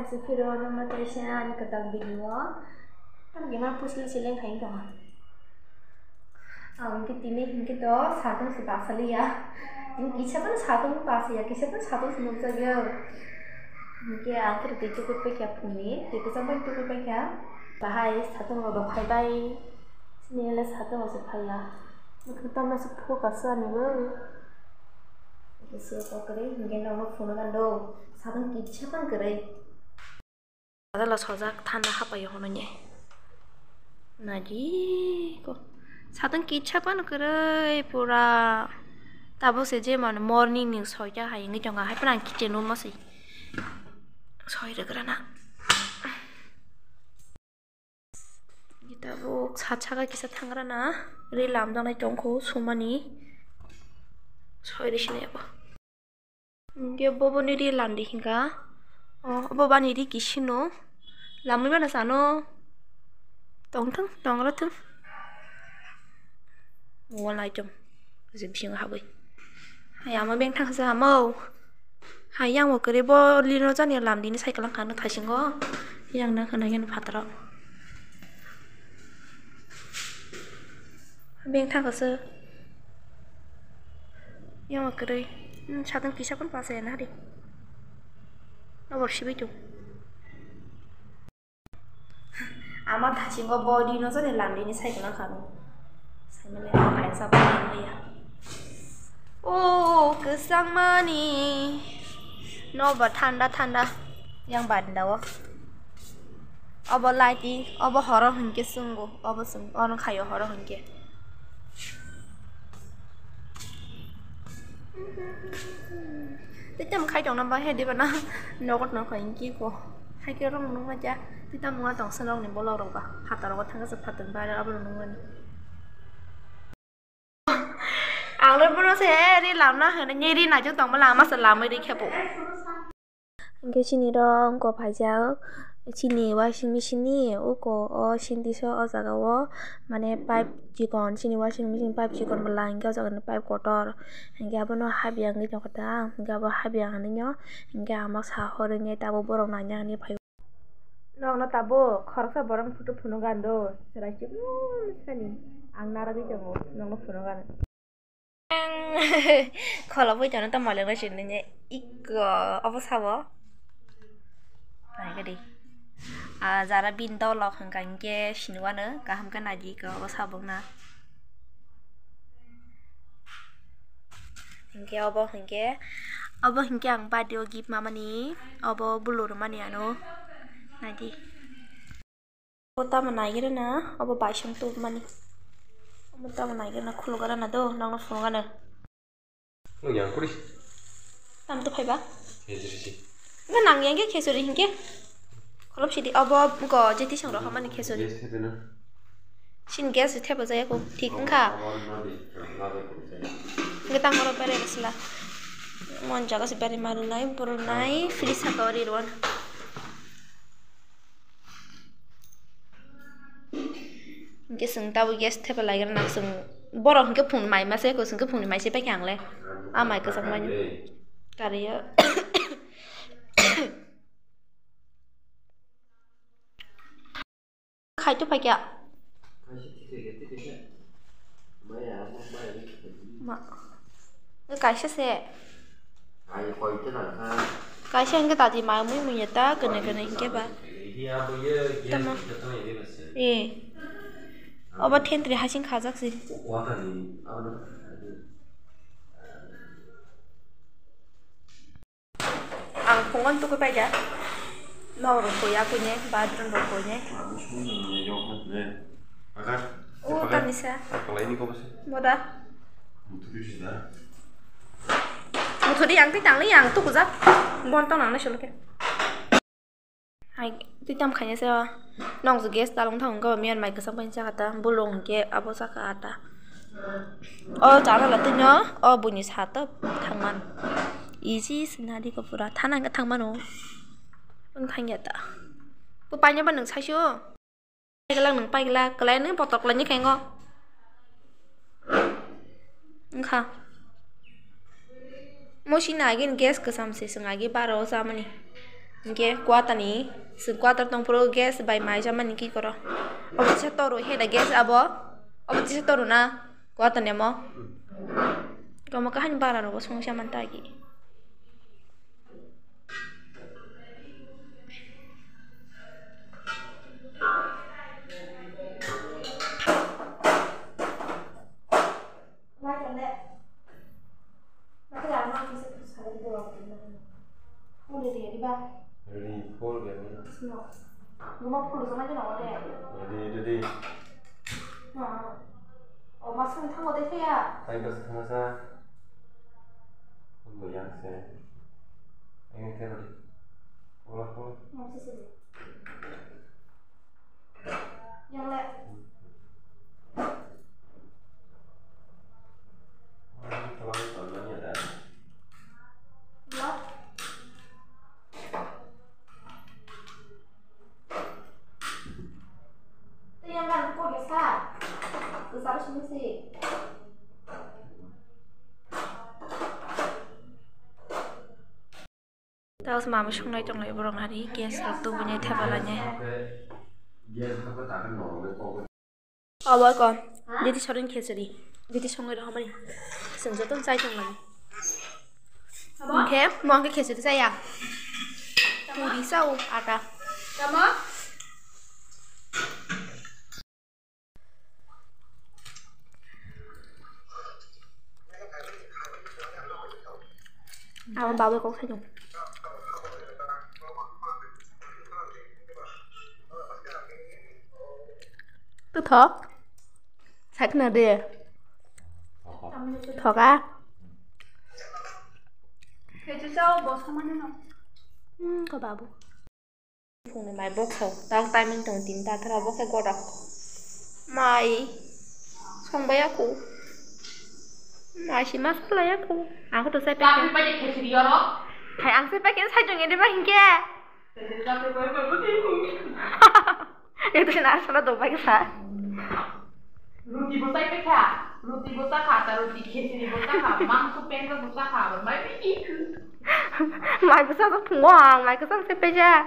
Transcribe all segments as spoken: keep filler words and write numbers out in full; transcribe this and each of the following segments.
Sipiro no ma taisa ani kwtal video. Ani gana pusli seleng khai tong. Ang ke tini hingke to satong se basaliya. Ang kisa pun satong basaliya, kisa pun satong se nukjakya. Hingke ang ke tei tukur pekya phungni, tei kisa pun tukur pekya. Bahai satong rok phai bai. Sini le satong se phaiya. Nukho tamo se phukasa ani bo. Kisa kokore hingke no phunukando. Satong kisa pun kwrwi. Adala sojak thanda hapai hono nye. Naji ko. Satong kisa pano kwrwi pura. Tabuk se je mane morning ni soita hai wngwi tongo, hai phano ang kitchen room o se soi rwgrana. Tabuk sat saka kisa thangrana. Ri lamjaknai tongkho sumani. Soi rwsini abo. Hingke bobo ni ri landi hingka. O, bobo ani ri kisino. Lamwi mano sano. Tongthung, tongrothung. Wall item. Je bisingo habwi. Hai ama beng thangsa amo. Hai yang bo kwrwi bo lino jani lamdini cycle wngkha no thaisingo. Yang nang khna yang phataro. Beng thangkha se. Yang kwrwi. Hmm, satong kisa pun pasa ya nari. Abor sibai tu. Ama thasingo bo dino jani lamdini cycle wngkha no. Saimale ang kaisa bo ya. O kwsangmani. No ba thanda thanda. Yang bandao. Obo lighting, obo horo hinkhe chwngo, obo chwng, ono khaio horo hinkhe. Tei tamo khai tongna ba he diba na nogo tongkha hinkhe ko. Haikhe rong nungma ja, tei tamo wngna tongsa nokni bolok rok ba, phataro thangsa phatani bare abo nungmani. Ang le bono se ri lamna hwnwi ri naijak tongma lama se lamwi ri khe bo. Hingke chini ro wngkha phaijak chini washing machine ni uko o sintex o, o jaga o mane pipe chikon, chini washing machine pipe chikon bwla hingke o jaga ni pipe kotor hingke abono habya wngwi tongkha ta, hingke abo habya hinwi no hingke ama sa hor hingke tabuk borok naina hinwi phai o. Nokno tabuk khoroksa borok photo phunukgwi do, chwrai chikon sani ang narwgwi tongo, nokno phunukgwi. Kholobwi tono tamo lengrai sini iko obo sabo. Naikhe di. Ah, jara bini dolok hwnkha hinkhe sinuwano kaham khe naidi iko obo sabo wngna. Hinkhe obo hinkhe, obo hinkhe ang birthday o gift mamani, obo bulu rwmani ano. Naidi. Obo tamo naigrana, obo baisong tubumani. Obo tamo naigrana, khulugana do, nangno phunugana. Nung yang kuri. Tam to phaiba? Khejuri si. Nga nang yang ke khejuri hinke. Kholop sidi, obo go jeti song rohomani khejuri. Yes, happy na. Sin gas theba jaya ko, thik wngkha. Obo, obo, obo, obo, obo, obo. Nge tang oro bere basla. Mon jaga se bere maru nai, boro nai, free saka ori ron. Hingke chwng tabuk gas thepa laigrana chwng borok hingke phung mai mase ko chwng khe phungni mai se paikha ang le a mai kwchak mai kariya. Khai to paikha. Ma. Kaisa se. Kaisa hingke tati ma mui mui ta kene kene hingke ba. Tama. Eh. Obo thentri hasing khajak si. Ang phungon tugui paida. Nok rok koi akui ne, bathroom rok koi ne. O tamisa. Boda. Muthudi ang tei tangli ang tugujak. Bon tong nang nai solo khe. Hai, twi tam khaina se o. Nokjak gas talong thang wngkha ba miyan mai kwchang bai chakha ta, bolong hwnkhe abo chakha ta. O chana la twino o buini sa ta thangman. Easy sinari ko pura thana hwnkhe thangmano. Wng thangya ta. Bo paina ba nwng saisio. Paiglak nwng paiglak, kwlai nwng potok kwlaini khengo. Wngkha. Mo sini agi gas kwcham se, chwng agi bara o chamani. Hinkhe quarter ni, chwng quarter tongphuru gas bai mai jamani ki koro. Obo tisa toru he da gas abo? Obo tisa toru na quarter ni amo? Kamo kahani bara rogo songsa man ta ki. Ready, full gaya ni. Numa full sama je nongo de. Ready, ready. Ha. O mas kan thango de ya. Thank you, sama sa. Full gaya se. Ayo, ke ready. Full, full. Yang le. Tapos mami songnai tonglai borok nari gas rok tubuni thepalainai. Obo ko, diti sorin khechuri, diti songwi rohormani. Chwng joto chai tonglai. Hingkhe mo hingkhe khechuri chaya. Puri chao ata. Abo babai kok saijak. Twthok. Sakna de. Thoka. Hmm, ko babu. Phungni mai boksao tak timing tong tinta thara bokhe godak. Mai songbai aku. Mai si ma salai aku. Aku to sai pekhe. Tapi pai khesiri oro. Hai ang sai pekhe sai jong ede ba hingke. Itu sih nasi lo dobai sa. Ruti bo chai kha, ruti bo chakha, ta ruti khechiri bo chakha, mangso pengsa bo chakha, abo mai bisi. Mai bwsa sa phungo ang, mai kwchang se peja.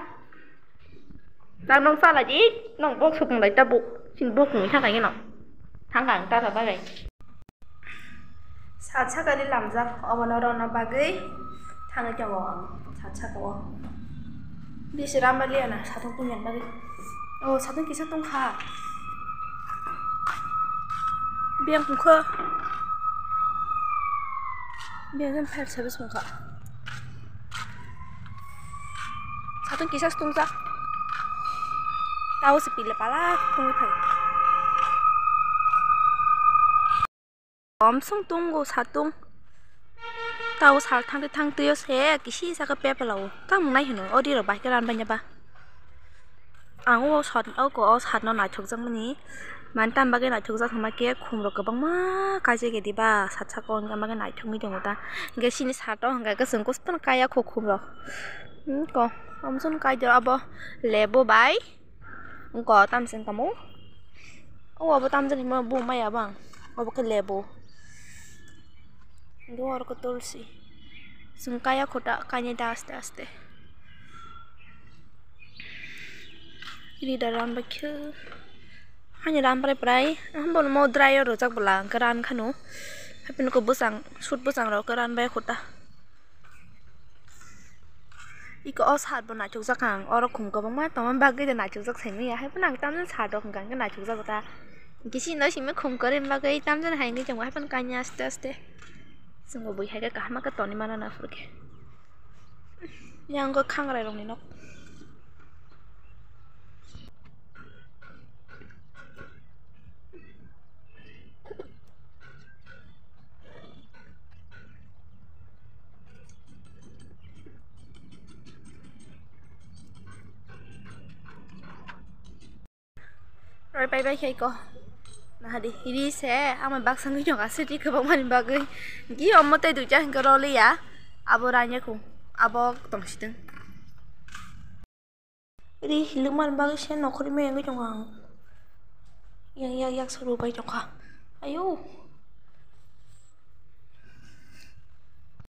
Ta nong chala di, nong bok sukung lai ta buk, sin bok nung thang kai no. Thang kang ta ta bagai. Sat sakani lamjak obono rwna bagwi thangwi tongo ang sat sakao. Bisi ramba liya na satung tungya bagwi. O satung kisa tungkha. Biyang tungkha. Biyang five service tungkha. Satung kisa tungkha. Tao se pile pala tungwi phai. Omsong tongo satung. Tao sal thangtwi thangtwio se kisi saka pepela o. Tamo nai hino odi rok bai khe ranbai ba. Ang o sat o ko o sat no naithok jak mani. Mani tam bagwi naithok jak hwnba khe khum rok kwbangma kaijak ya diba sat saka o hwnba khe naithok mi tongo ta. Hwnkhe sini sat o hwnka khe chwng kusu phano kaya kho khum rok. Hmm, ko omsong kai de abo lebo bai. Wngkha tamsong tamo. O abo tamjani himo bo maya bang. Obo khe lebo. Bo oro khe tulsi. Chwng kaya kho ta, kainwi da aste aste. Rida ran bai khe. Hani ran bai prai. Hambo mo dry o rwjak bwla hwnkhe ran khano. Haphino khe bwsang, sut bwsang rok khe ran bai kho ta. Iko o sat bo naithok jak ang, oro khum kwbangma tongma bagwi de naithok jak saimanya, hai phano ang tamjani sat rok hwnka hwnkhe naithok jago ta. Kisi no simi khum kwrwi bagwi tamjani hai hwnwi tongo, hai phano kanya aste aste. Chwng bo bui hai khe kaham khe tonwi mano na phuru khe. Yang khe khangrai rokni nok. Roi pai bai khe ko. Nahadi, ri se, ama baksa wngwi tongo, aswk ri kwbangmani bagwi. Gi omo tei duita hwnkhe roliya, abo ranya kho, abo tongsidwng. Ri hilwkmani bagwi se nokhorwi maya wngwi tongo ang. Yang yak yak soro bai tongkha. Ayo.